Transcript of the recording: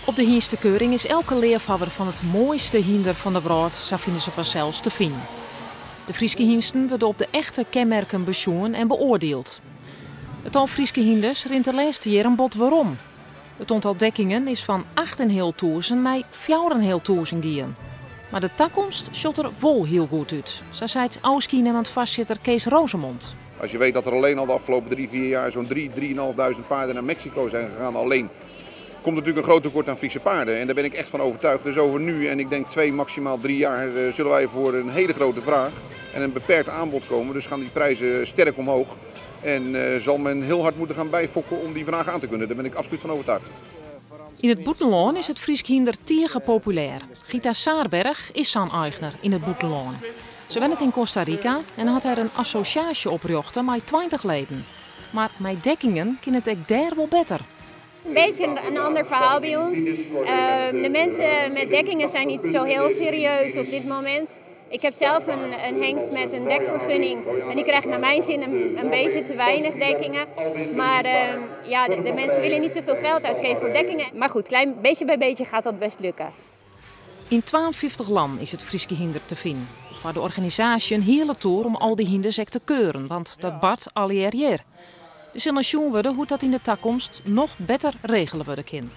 Op de hynstekeuring is elke leafhawwer fan it moaiste hynder fan de wrâld, sa fine se fansels, te finen. De Fryske hynsten wurde op de echte kenmerken besjoen en beoardield. It tal Fryske hynders rint de lêste jierren bot werom. It oantal dekkingen is fan 8500 nei 4500 gien. Mar de takomst sjocht der wol hiel goed út, sa seit ôfskiednimmend foarsitter Kees Roozemond. Als je weet dat er alleen al de afgelopen 3, 4 jaar zo'n 3, 3.500 paarden naar Mexico zijn gegaan alleen, komt natuurlijk een groot tekort aan Friese paarden. En daar ben ik echt van overtuigd. Dus over nu en ik denk 2, maximaal 3 jaar zullen wij voor een hele grote vraag en een beperkt aanbod komen. Dus gaan die prijzen sterk omhoog. En zal men heel hard moeten gaan bijfokken om die vraag aan te kunnen. Daar ben ik absoluut van overtuigd. Yn it bûtenlân is it Frysk hynder tige populêr. Gita Saarberg is sa'n eigner yn it bûtenlân. Se wennet yn Costa Rica en hat dêr in assosjaasje oprjochte mei 20 leden. Mar mei dekkingen kin it ek dêr wol better. Een beetje een ander verhaal bij ons. De mensen met dekkingen zijn niet zo heel serieus op dit moment. Ik heb zelf een hengst met een dekvergunning en die krijgt naar mijn zin een beetje te weinig dekkingen. Maar ja, de mensen willen niet zoveel geld uitgeven voor dekkingen. Maar goed, klein beetje bij beetje gaat dat best lukken. Yn 52 lannen is it Fryske hynder te finen. Foar de organisaasje in hiele toer om al dy hynders ek te keuren, want dat bart allegear. Der sil noch sjoen wurde hoe't dat yn de takomst noch better regele wurde kin.